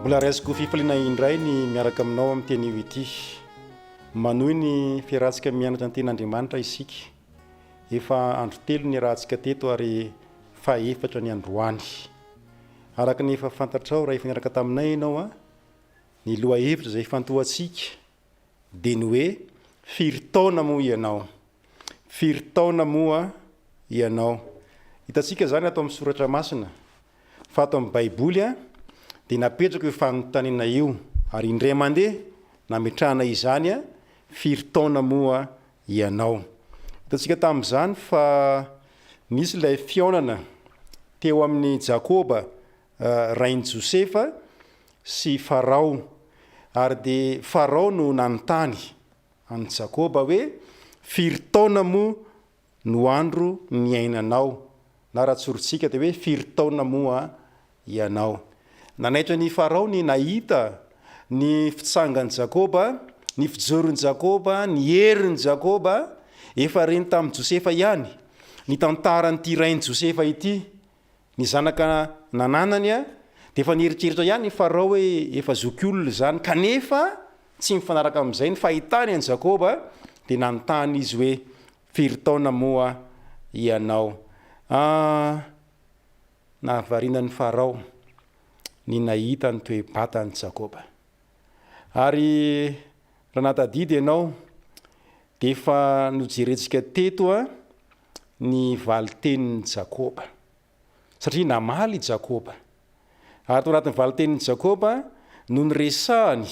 Mbola raisiko fifaliana indray ny miaraka aminao amin'ity anio ity. Manohy ny fiarahantsika mianatra ny tenin'Andriamanitra isika. Efa andro telo niarahantsika teto ary fahaefatra ny androany. Araka ny efa fantatrao raha efa niaraka taminay ianao, ny lohahevitra izay ifantohantsika dia ny hoe firy taona moa ianao? Firy taona moa ianao? Hitantsika izany ato amin'ny soratra masina fa ato amin'ny Baiboly dia napetraka io fanontaniana io ary indray mandeha nametrahana izany, firy taona moa ianao? Hitantsika tamin'izany fa nisy ilay fihaonana teo amin'i Jakoba rain'i Josefa sy Farao ary dia Farao no nanontany an'i Jakoba hoe, Firy taona moa no andro niainanao? Na raha tsorintsika dia hoe, Firy taona moa ianao? Nanaitra an'i Farao ny nahita ny fitsangan'i Jakoba, ny fijoron'i Jakoba, ny herin'i Jakoba. Efa reny tamin'i Josefa ihany ny tantaran'ity rain'i Josefa ity. Ny zanaka nananany dia efa nieritreritra ihany i Farao hoe efa zokiolona izany, kanefa tsy mifanaraka amin'izay ny fahitany an'i Jakoba, dia nanontany izy hoe, Firy taona moa ianao? Ah, nahavariana an'i Farao ny nahita ny toe-batan'i Jakoba. Ary raha nahatadidy ianao, dia efa nojerentsika teto ny valin-tenin'i Jakoba. Satria namaly i Jakoba. Ary tao anatin'ny valin-tenin'i Jakoba no niresahany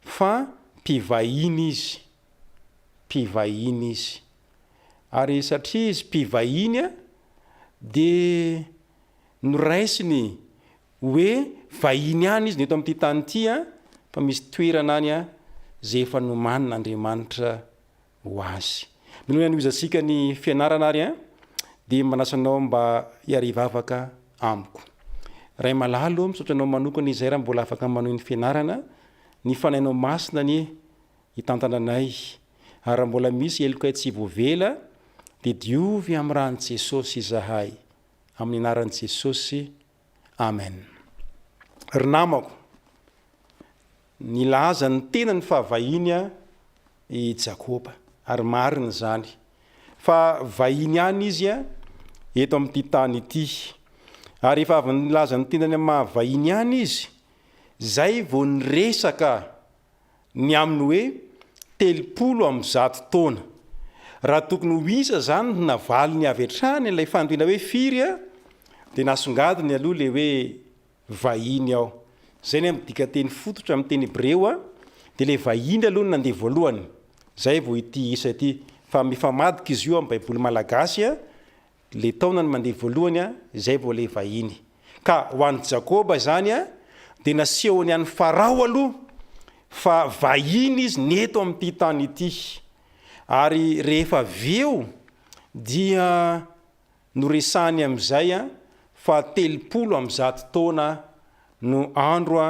fa mpivahiny izy. Mpivahiny izy. Ary satria izy mpivahiny, dia noraisiny hoe vahiny ihany izy no eto amin'ity tany ity, fa misy toerana any izay efa nomanin'Andriamanitra ho azy. Minoa ny hanohizantsika ny fianarana ary an, dia manasa anao mba hiara-hivavaka amiko. Ray malala ô, misaotra anao manokana izay raha mbola afaka manohy ny fianarana, ny Fanahinao Masina anie hitantana anay, ary raha mbola misy helokay tsy voavela dia diovy amin'ny ran'i Jesosy izahay, amin'ny anaran'i Jesosy, Amen. Ry namako, nilaza ny tenany fa vahiny i Jakoba, ary marina izany, fa vahiny ihany izy eto amin'ity tany ity. Ary efa avy nilaza ny tenany amin'ny maha vahiny ihany izy, izay vao niresaka ny amin'ny hoe 130 taona. Raha tokony ho isa izany no navaliny avy hatrany ilay fanontaniana hoe firy dia nasongadiny aloha ilay hoe vahiny aho. Izay ny amin'ny dikanteny fototra amin'ny teny hebreo dia ilay vahiny aloha no nandeha voalohany, izay vao ity isa ity. Fa mifamadika izy io amin'ny baiboly malagasy Le taona no mandeha voalohany a, izay vao le vahiny. Ka ho an'i Jakoba izany a, dia nasehony an'i Farao aloha fa vahiny izy ny eto amin'ity tany ity. Ary rehefa avy eo dia noresahany amin'izay a, fa 130 taona no andro a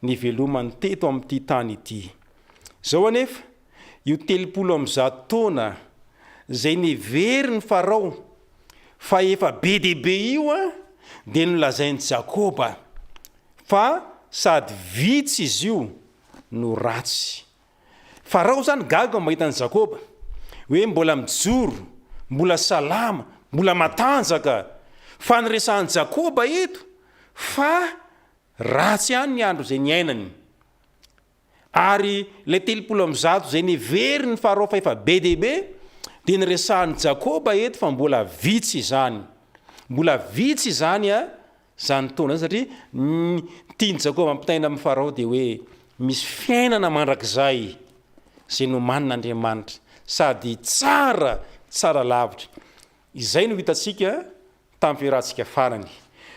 nivelomany teto amin'ity tany ity. Izao anefa, io 130 taona izay neverin'i Farao fa efa be dia be io dia nolazain'i Jakoba fa sady vitsy izy io no ratsy. Farao izany gaga mahita an'i Jakoba hoe mbola mijoro, mbola salama, mbola matanjaka. Fa ny resahan'i Jakoba eto fa Ratsy ihany ny andro izay niainany. Ary ilay 130 izay neverin'i Farao fa efa be dia be, dia niresahan'i Jakoba eto fa mbola vitsy izany. Mbola vitsy izany a, izany taona izany, satria ny tian'i Jakoba ampitaina amin'i Farao dia hoe misy fiainana mandrakizay izay nomanin'Andriamanitra, sady tsara, tsara lavitra. Izay no hitantsika tamin'ny fiarahantsika farany.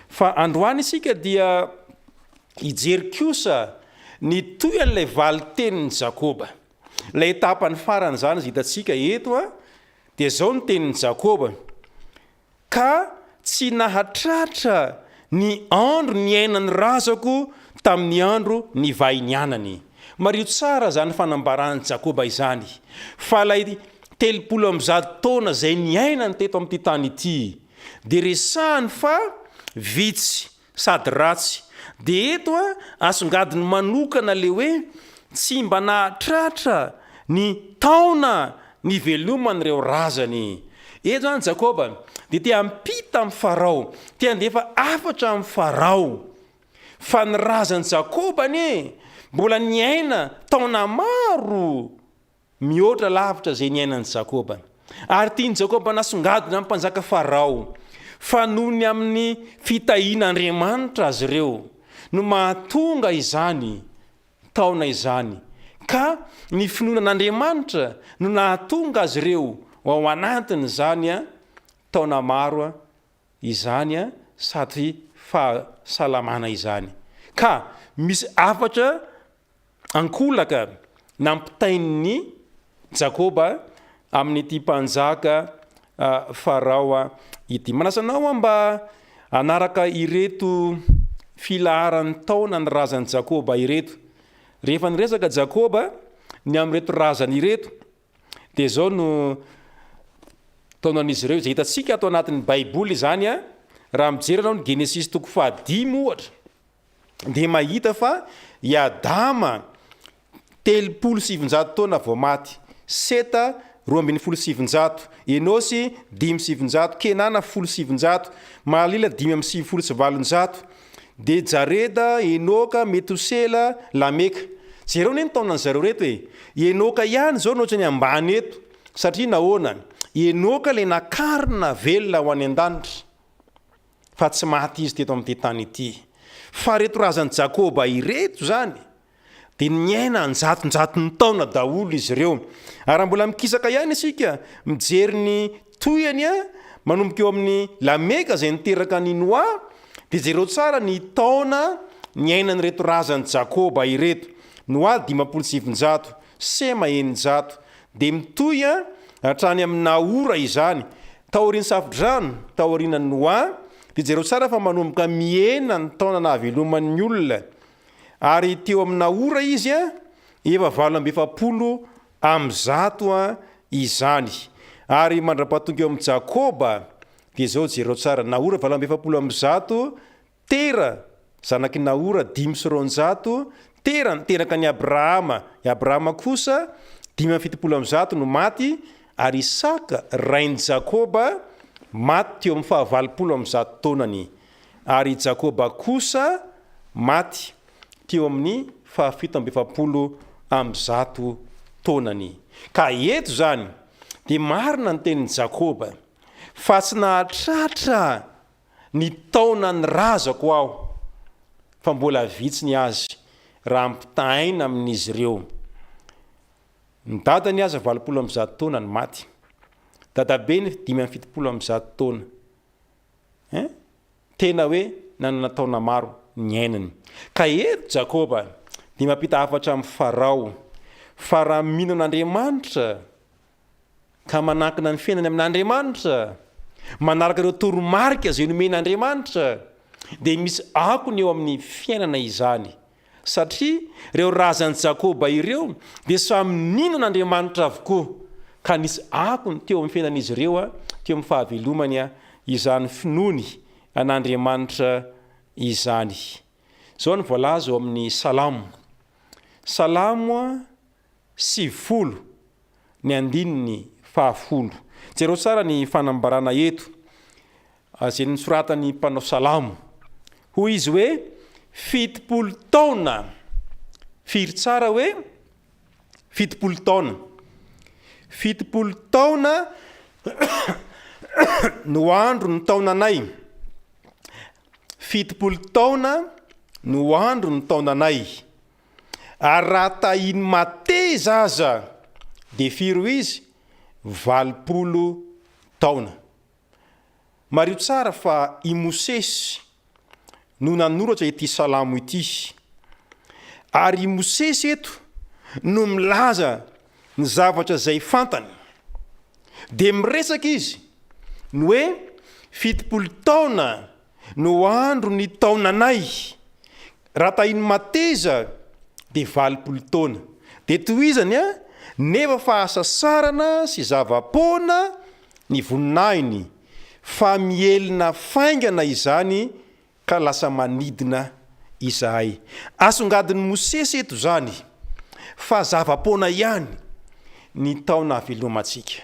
Fa androany isika dia hijery kosa ny tohin'ilay valin-tenin'i Jakoba. Ilay tapany farany izany izay hitantsika eto dia izao ny tenin'i Jakoba, Ka tsy nahatratra ny andro niainan'ny razako tamin'ny andro nivahinianany. Mariho tsara izany fanambaran'i Jakoba izany, fa ilay 130 taona izay niainany teto amin'ity tany ity, dia resahany fa vitsy sady ratsy. Dia eto asongadiny manokana ilay hoe tsy mba nahatratra ny taona niveloman'ireo razany. Eto izany Jakoba dia te hampita amin'i Farao, te handefa hafatra amin'i Farao fa ny razan'i Jakoba anie mbola niaina taona maro Mihoatra lavitra izay niainan'i Jakoba. Ary tian'i Jakoba nasongadina amin'ny mpanjaka Farao fa noho ny amin'ny fitahian'Andriamanitra azy ireo no mahatonga izany taona izany, ka ny finoana an'Andriamanitra no nahatonga azy ireo ho ao anatin'izany taona maro izany sady fahasalamana izany. Ka misy hafatra ankolaka nampitain'i Jakoba amin'ity mpanjaka Farao ity. Manasa anao aho mba hanaraka ireto filaharan'ny taona ny razan'i Jakoba ireto. Rehefa niresaka Jakoba ny amin'ireto razany ireto, dia izao no taonan'izy ireo, izay hitantsika ato anatin'ny Baiboly izany, raha mijery ianao ny Genesisy toko fahadimy ohatra, dia mahita fa i Adama 930 taona vao maty, Seta 912, Enosy 905, Kenana 910, Mahalila 895, dia Jareda, Enoka, Metosela, Lameka. Jereo anie ny taonan'ny zareo reto e! I Enoka ihany izao no ohatran'ny ambany eto, satria nahoana? I Enoka ilay nakarina velona ho any an-danitra. fa tsy maty izy teto amin'ity tany ity. Fa ireto razan'i Jakoba ireto izany dia niaina an-jatonjatony taona daholo izy ireo. Ary raha mbola mikisaka ihany isika mijery ny tohiny manomboka eo amin'ny Lameka izay niteraka an'i Noa, dia jereo tsara ny taona niainan'ireto razan'i Jakoba ireto. Noa 950, Sema 600, Dia mitohy hatrany amin'i Nahora izany. Taorian'ny Safodrano, taorianan'i Noa, dia jereo tsara fa manomboka mihena ny taona nahaveloman'ny olona. Ary teo amin'i Nahora izy, efa 148 izany. Ary mandra-pahatonga eo amin'i Jakoba, dia izao jereo tsara, Nahora 148, Tera, zanak'i Nahora, 205, Tera niteraka an'i Abrahama, i Abrahama kosa, 175 no maty, ary Isaka, rain'i Jakoba, maty teo amin'ny fahavalopolo amby zato taonany, ary i Jakoba kosa maty teo amin'ny fahafito amby 144 taonany. Ka eto izany dia marina ny tenin'i Jakoba, fa tsy nahatratra Ny taona ny razako aho fa mbola vitsy ny azy raha ampitahaina amin'izy ireo. Ny dadany aza 180 taona no maty. Dadabeny 175 taona. Hein? Tena hoe nanana taona maro niainany. Ka eto Jakoba dia mampita hafatra amin'i Farao fa raha mino an'Andriamanitra ka manankina ny fiainany amin'Andriamanitra, manaraka ireo toromarika izay nomen'Andriamanitra, dia misy akony eo amin'ny fiainana izany. Satria ireo razan'i Jakoba ireo dia samy nino an'Andriamanitra avokoa, ka nisy akony teo amin'ny fiainan'izy ireo, teo amin'ny fahavelomany, izany finoany an'Andriamanitra izany. Izao no voalaza ao amin'ny Salamo. Salamo 90, ny andininy fahafolo. Jereo tsara ny fanambarana eto, izay nosoratan'ny mpanao salamo. Hoy izy hoe, 70 taona. Firy tsara hoe? 70 taona. 70 taona no andro ny taonanay. 70 taona no andro ny taonanay. Ary raha tahin'ny mateza aza dia firy ho izy? 80 taona. Mariho tsara fa i Mosesy no nanoratra ity salamo ity. Ary i Mosesy eto no milaza ny zavatra izay fantany. Dia miresaka izy ny hoe 70 taona no andro ny taonanay. Raha tahin'ny mateza dia 80 taona. Dia tohizany a, nefa fahasasarana sy zava-poana ny voninahiny, fa mihelina faingana izany ka lasa manidina izahay. Asongadin'i Mosesy eto izany fa zava-poana ihany ny taona havelomantsika.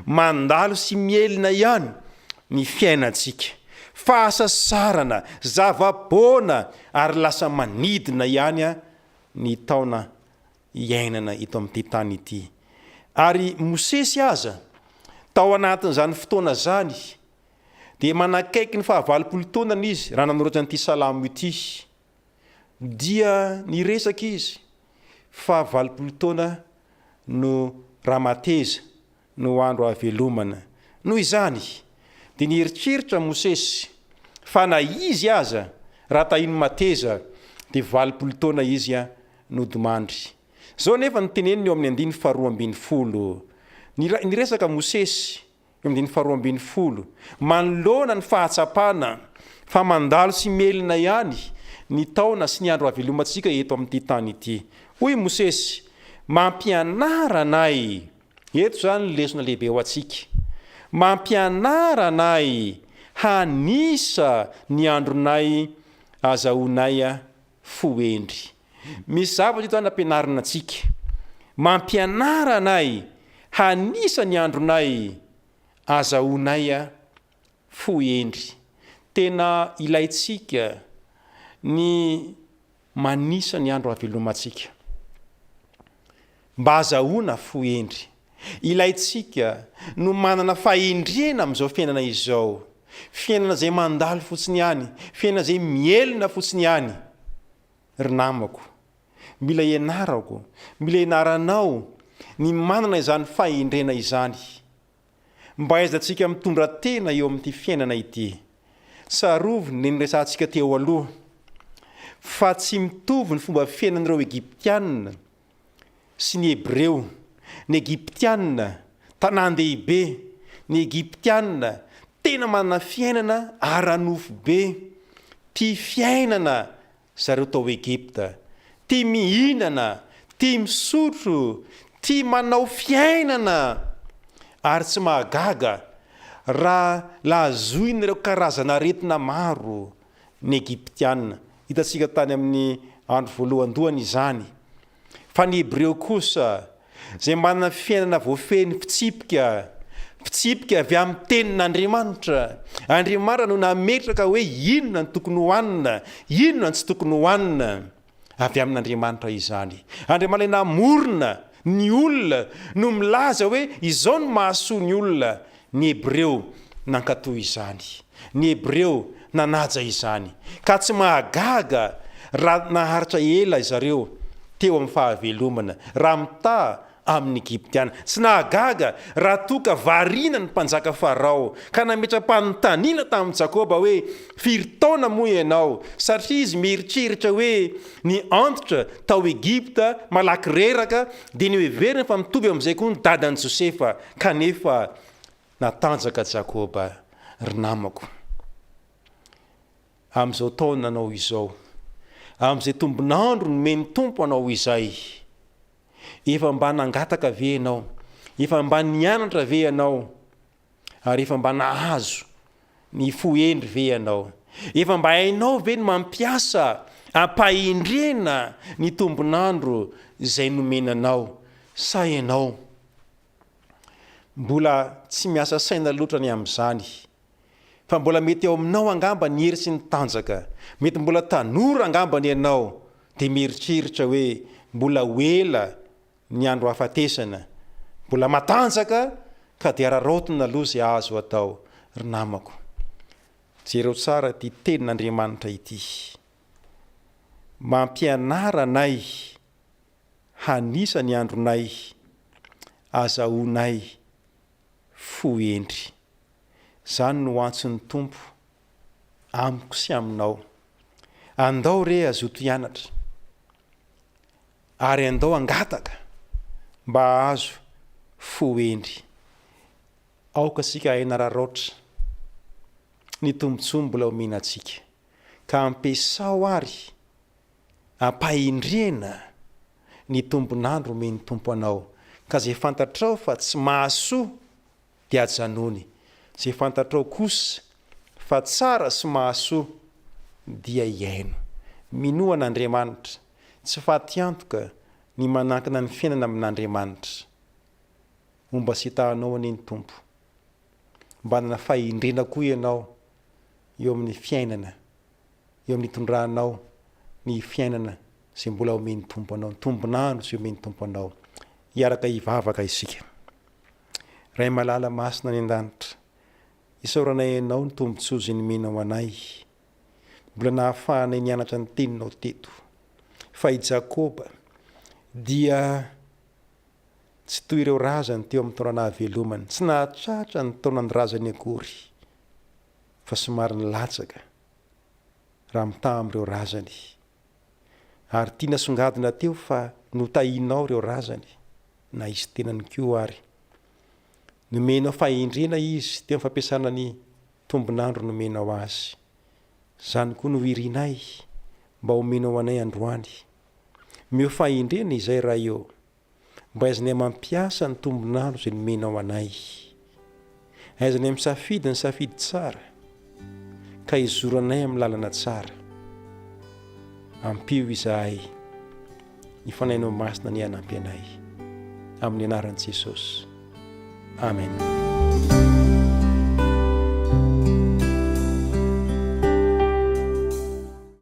Mandalo sy mihelina ihany ny fiainantsika. Fahasasarana, zava-poana ary lasa manidina ihany ny taona iainana eto amin'ity tany ity. Ary Mosesy aza, tao anatin'izany fotoana izany, dia manakaiky ny fahavalopolo taonany izy raha nanoratra an'ity salamo ity. Dia niresaka izy fa 80 taona no raha mateza no andro hahavelomana. Noho izany, dia nieritreritra Mosesy fa na izy aza raha tahin'ny mateza dia 80 taona izy nodimandry. Izao anefa no teneniny eo amin'ny andininy faharoa ambinifolo. Niresaka Mosesy eo amin'ny andininy faharoa ambinifolo, manoloana ny fahatsapana fa mandalo sy mielina ihany ny taona sy ny andro hahavelomantsika eto amin'ity tany ity. Hoy i Mosesy, Mampianara anay. Eto izany ny lesona lehibe ho antsika. Mampianara anay hanisa ny andronay azahoanay fo hendry. Misy zavatra eto ampianarina antsika. Mampianara anay hanisa ny andronay azahoanay fo hendry. Tena ilaintsika ny manisa ny andro havelomantsika. Mba azahoana fo hendry. Ilaintsika no manana fahendrena amin'izao fiainana izao. Fiainana izay mandalo fotsiny ihany, fiainana izay mihelina fotsiny ihany. Ry namako, mila ianarako, mila ianaranao ny manana izany fahendrena izany. Mba ahaizantsika mitondra tena eo amin'ity fiainana ity. Tsarovy ny niresahantsika teo aloha fa tsy mitovy ny fomba fiainan'ireo Egyptiana sy ny Hebreo. Ny Egyptiana, tanàn-dehibe, ny Egyptiana tena manana fiainana ara-nofo be, tia fiainana zareo tao Egypta. Tia mihinana, tia misotro, tia manao fiainana. Ary tsy mahagaga raha lazoin'ireo karazan'aretina maro ny Egyptiana. Hitantsika tany amin'ny andro voalohandohany izany. Fa ny Hebreo kosa, izay manana fiainana voafehin'ny fitsipika, fitsipika avy amin'ny Tenin'Andriamanitra. Andriamanitra no nametraka hoe inona no tokony hohanina, inona no tsy tokony hohanina. Avy amin'Andriamanitra izany. Andriamanitra ilay namorona ny olona no milaza hoe izao no mahasoa ny olona. Ny Hebreo nankatò izany. Ny Hebreo nanaja izany. Ka tsy mahagaga raha naharitra ela izareo teo amin'ny fahavelomana, raha mitaha amin'ny Egyptiana. Tsy nahagaga raha toa ka variana ny mpanjaka Farao, ka nametra-panontaniana tamin'i Jakoba hoe, Firy taona moa ianao? Satria izy mieritreritra hoe ny antitra tao Egypta malaky reraka, dia noheveriny fa mitovy amin'izay koa ny dadan'i Josefa. Kanefa natanjaka Jakoba, ry namako. Amin'izao taonanao izao, amin'izay tombon'andro nomen'ny Tompo anao izay, efa mba nangataka ve ianao? Efa mba nianatra ve ianao? Ary efa mba nahazo ny fo hendry ve ianao? Efa mba hainao ve ny mampiasa am-pahendrena ny tombon'andro izay nomena anao? Sa ianao mbola tsy miasa saina loatra ny amin'izany? Fa mbola mety ao aminao angamba ny hery sy ny tanjaka. Mety mbola tanora angambany ianao dia mieritreritra hoe mbola ho ela ny andro hahafatesana. Mbola matanjaka ka dia araraotina aloha izay azo atao. Ry namako, jereo tsara ity tenin'Andriamanitra ity. Mampianara anay hanisa ny andronay, azahoanay fo hendry. Izany no antson'ny Tompo amiko sy aminao. Andao re hazoto hianatra, ary andao hangataka mba hahazo fo hendry. Aoka isika hahay hanararaotra ny tombontsoa mbola omena antsika, ka ampiasao ary ampahendrena ny tombon'andro omen'ny Tompo anao, ka izay fantatrao fa tsy mahasoa dia ajanony, izay fantatrao kosa fa tsara sy mahasoa dia iaino. Minoa an'Andriamanitra. Tsy fatiantoka ny manankina ny fiainana amin'Andriamanitra. Homba sy hitahanao anie ny Tompo. Mba hanana fahendrena koa ianao eo amin'ny fiainana, eo amin'ny hitondranao ny fiainana izay mbola omen'ny Tompo anao, ny tombon'andro izay omen'ny Tompo anao. Hiaraka hivavaka isika. Ray malala masina any an-danitra, isaoranay Anao ny tombontsoa izay nomenao anay. Mbola nahafahanay nianatra ny Teninao teto. Fa i Jakoba dia tsy toy ireo razany teo amin'ny taona nahavelomany, tsy nahatratra ny taonan'ny razany akory, fa somary nilatsaka raha mitaha amin'ireo razany. Ary tiana songadina teo fa notahianao ireo razany, na izy tenany koa ary. Nomenao fahendrena izy teo amin'ny fampiasana ny tombon'andro nomenao azy. Izany koa no irinay mba homenao anay androany. Omeo fahendrena izay Ray ô. Mba aizanay mampiasa ny tombon'andro izay nomenao anay. Aizanay misafidy ny safidy tsara, ka hizoranay amin'ny lalana tsara. Ampio izahay, ny Fanahinao Masina anie hanampy anay. Amin'ny anaran'i Jesosy. Amen.